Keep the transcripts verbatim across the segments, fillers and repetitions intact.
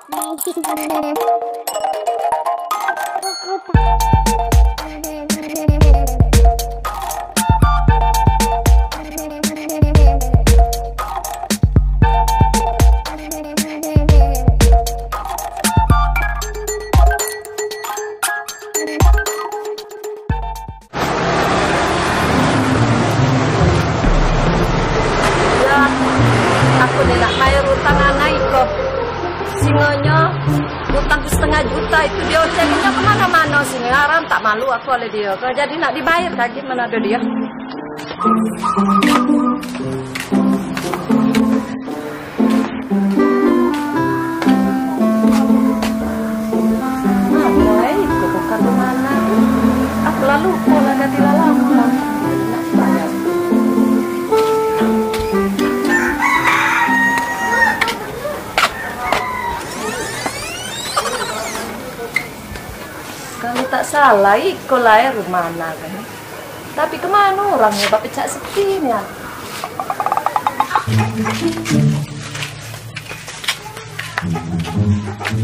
Ya, aku ni nak bayar utang anak iko. Singonyo utang setengah juta itu, dio carinya kemana-mana singo. Haram tak malu aku oleh dio. Kalau jadi nak dibayar kaki mana ada dio. Apo, eh, itu bukan rumah anak. Aku lalu pola ganti lalang. Kalu tak salah, iko lah, eh, rumah anak kan. Tapi kemano orangnya bak pecak sepi nian?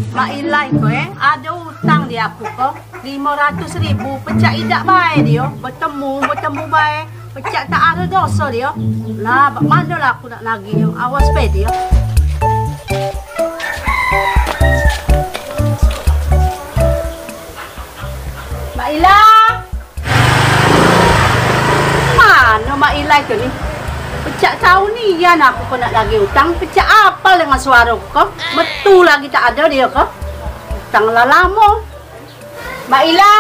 Mak Ilai ko, eh, ado utang di aku ko, limo ratus ribu, pecak idak bae dio, betemu, betemu bae, pecak tak ado doso dio. Lah, bak mano lah aku nak nagih dio, awas be dio. Mak Ila! Mano Mak Ila itu ni? Pecak tau nian aku ko nak nagih utang, pecak apal dengan suaro ko? Metu lagi tak ado dio ko. Utang lah lamo. Mak Ila!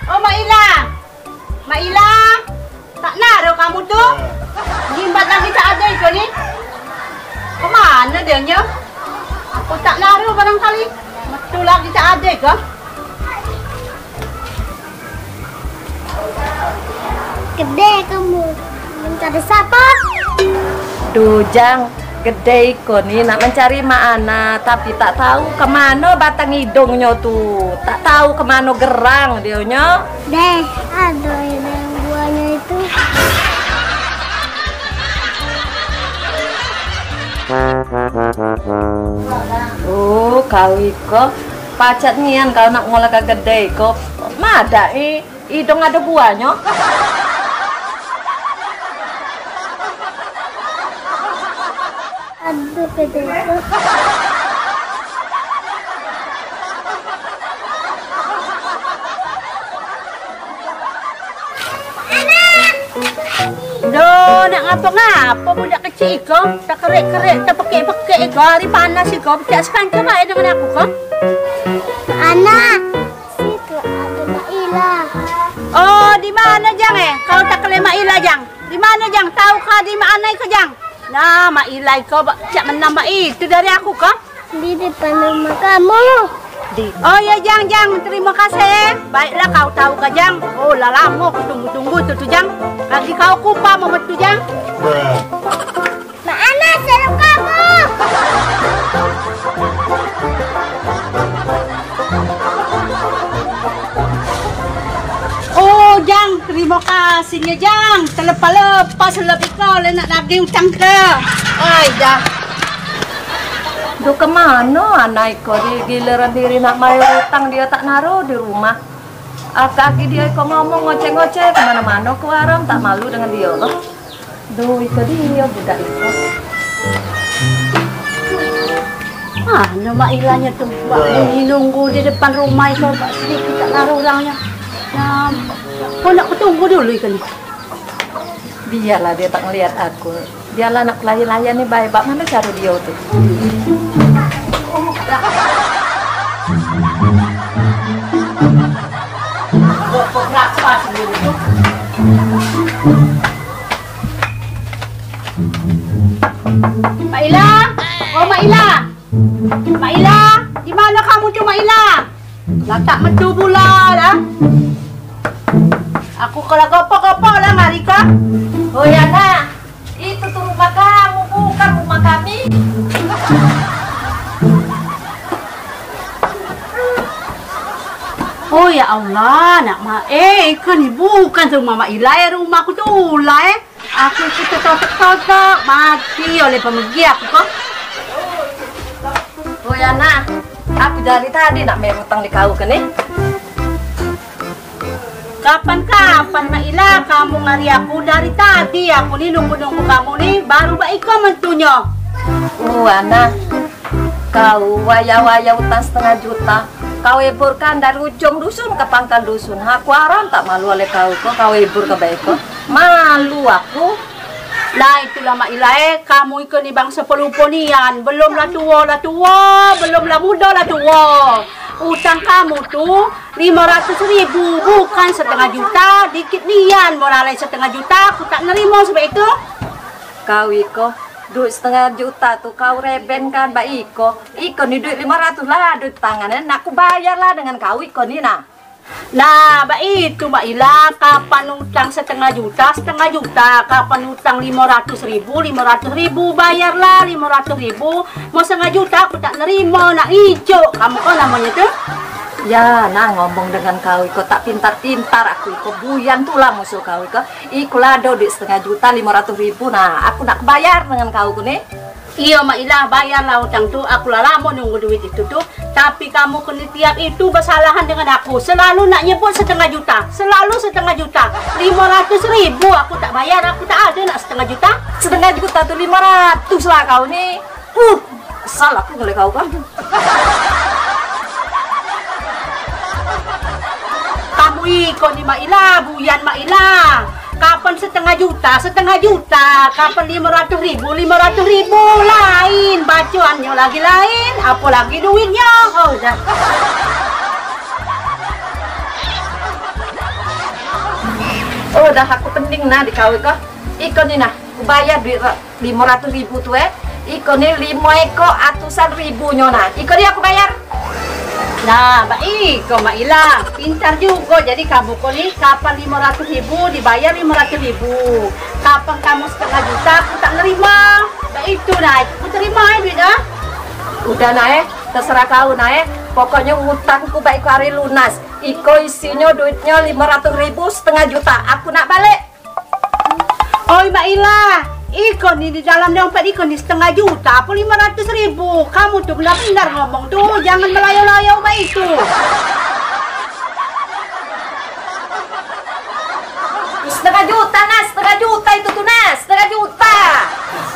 Oh, Mak Ila! Mak Ila! Tak naro kamu tu? Nyimbat lagi tak ado iko ni. Kemano dio nyo? Aku tak naro barangkali. Metu lagi tak ado iko. Gede kamu. Mencari siapa? Duh, Jang. Gede iko ni nak mencari Mak Ana, tapi tak tau kemano batang idungnyo tu. Tak tau kemano gerang dio nyo. Deh, ado yang buahnyo itu. Oh, kau iko pacak nian kau nak ngolah ke gede iko. Madak, eh. Idung ado buahnyo. Aduh, pedek. Duh, nak ngapo-ngapo budak kecik iko? Tekerik-kerik, tepekik-pekik iko, hari panas iko, pecak sekanco bae dengan aku ko. Anak. Situ ado Mak Ila. Oh, di mano, Jang, eh? Kau tak kele Mak Ila, Jang? Di mano, Jang? Tau kau di mano iko, Jang? Nah, Mak Ila iko ba-, cak menambah itu dari aku ko. Di depan rumah kamu. Di. Oh ya, Jang, Jang, terima kasih. Baiklah, kau tau ka, Jang. Oh, lah lamo ku tunggu-tunggu tu, tu, Jang. Kaki kau kupa mau metu, Jang. Mak Ana, seru kamu. Oh, Jang, terima kasih ya, Jang. Terlepas-lepas lebih kau le nak nagih utang ke. Ai dah. Duh, kemano anak iko di giliran diri nak mayar utang, dio tak naro di rumah. Kaki dio iko ngomong ngoceh-ngoceh kemano-mano, ku haram tak malu dengan dio loh. Duh, iko dio budak iko. Ah, no Mak Ilanyo tu, bak bunyi nunggu di depan rumah iko, bak sedikit tak laru orangnyo. Nah, kau nak ku tunggu dulu iko ni. Biarlah dio tak ngeliat aku. Biarlah nak layan-layan ni bae. Bak mano caro dio tu? Mak Ila, oh Mak Ila. Mak Ila, di mano kamu tu, Mak Ila? Lah tak metu pula dah. Aku kalau kopok-kopok lah ngari ka. Oh ya, Nak. Itu tu rumah kamu, bukan rumah kami. Oh ya Allah, Nak Ma-, eh, iko ni bukan rumah Mak Ila, eh, rumah aku tu lah, eh. Aku tu totok-totok, mati oleh pemegi aku ko. Oi, Ana. Aku dari tadi nak mayar utang di kau ke ni. Kapan-kapan, Mak Ila, kamu ngari aku? Dari tadi aku ni nunggu-nunggu kamu ni, baru bak iko mentunyo. Oh, Ana, kau wayah-wayah utang setengah juta. Kau eburkan dari ujung dusun ke pangkal dusun. Aku aram tak malu oleh kau ko, kau ebur ke bae ko. Malu aku. Nah, itulah, Mak Ila, eh, kamu iko ni bangso pelupo nian. Belum lah tuo lah tuo, belum lah mudo lah tuo. Utang kamu tu limo ratus ribu, bukan setengah juta. Dikit nian, mau lalai setengah juta, aku tak nerimo sebab itu. Kau iko, duit setengah juta tu kau rebenkan bak iko. Iko ni duit limo ratus lah, duit tangan, eh. Nak ku bayar lah dengan kau iko ni, nah. Nah, bak itu, Mak Ila, kapan utang setengah juta, setengah juta, kapan utang limo ratus ribu, limo ratus ribu, bayarlah limo ratus ribu, mau setengah juta aku tak nerimo, nak ngijuk, kamu kau namonyo tu? Ya, nah, ngomong dengan kau iko tak pintar-pintar aku iko, buyan tu lah musuh kau iko, iko lah ado duit setengah juta, limo ratus ribu, nah, aku nak bayar dengan kau ko ni. Iyo, Mak Ila, bayarlah utang tu. Aku lah lamo nunggu duit itu tu. Tapi kamu keni tiap itu besalahan dengan aku. Selalu nak nyebut setengah juta. Selalu setengah juta. Limo ratus ribu aku tak bayar. Aku tak ado nak setengah juta. Setengah juta tu limo ratus lah kau ni. Uh, kesal aku ngeliat kau kan. Kamu iko ni, Mak Ila, buyan Mak Ila. Kapan setengah juta, setengah juta. Kapan limo ratus ribu, limo ratus ribu. Lain, bacoannyo lagi lain, apolagi duitnyo. Oh, dah. Oh, dah aku pening nah di kau iko. Iko ni nah, ku bayar duit limo ratus ribu tu, eh. Iko ni limo iko atusan ribunyo nah. Iko ni aku bayar. Nah, bak iko, Mak Ila. Pintar jugo jadi kamu ko ni. Kapan limo ratus ribu dibayar limo ratus ribu. Kapan kamu setengah juta, aku tak nerimo. Bak itu nah, aku terimo, eh, duit dah. Udah nah, eh. Terserah kau nah, eh. Pokoknyo utangku bak iko hari lunas. Iko isinyo duitnyo limo ratus ribu, setengah juta. Aku nak balek. Oi, Mak Ila, iko ni di dalam dompet iko ni setengah juta apo limo ratus ribu? Kamu tu benar-benar ngomong tu, jangan melayau-layau baitu. Setengah juta, Nas, setengah juta itu tu, Nas, setengah juta.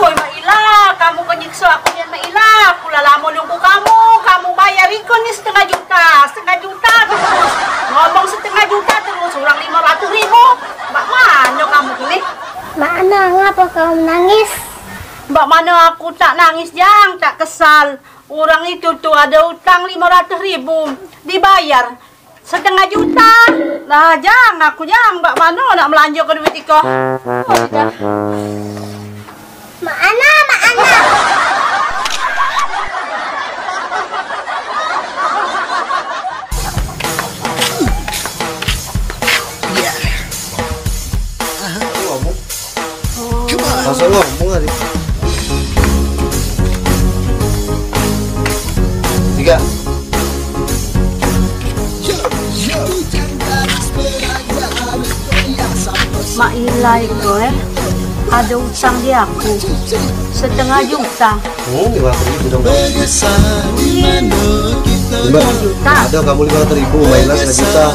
Oi, Mak Ila, kamu kok nyiksa aku nian, Mak Ila? Aku lah lamo nunggu kamu, kamu bayar iko ni setengah juta, setengah juta terus. Ngomong setengah juta terus, urang limo ratus ribu. Bak mano kamu tu ni? Mak Ana, ngapo kamu nangis? Bak mano aku tak nangis, Jang, tak kesal. Urang itu tu ado utang limo ratus ribu, dibayar setengah juta. Lah, Jang, aku, Jang, bak mano nak melanjoke duit iko? Oh, dah. Mak Ana, Mak Ana. Langsung ngomong tadi. Tiga. Mak Ila iko, eh, ado utang di aku setengah juta. Hmm, lima ratus ribu dong, dong. Setengah juta. Ada kamu lima ratus ribu, Mak Ila setengah juta.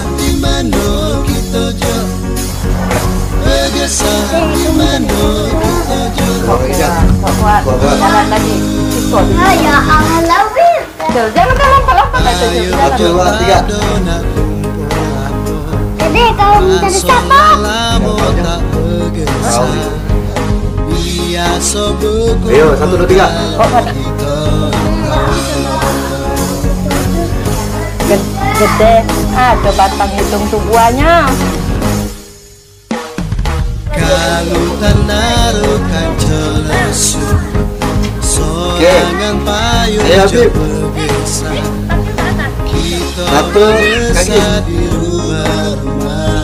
Kuat, kuat. Jalan lagi. Ikut. Ya Allah, Win. Tuh, jangan lompat-lompat aja, tuh. Jalan. Satu, dua, tiga. Dede, kau minta siapa? Ayo, satu, dua, tiga. Kok pada? Ged-, gede, ada batang hidung tu buahnya. Kalu tanah rokan celesu. Oke. Sorangan payu. Ayo, Habib. Satu, kaki. Di rumah-rumah.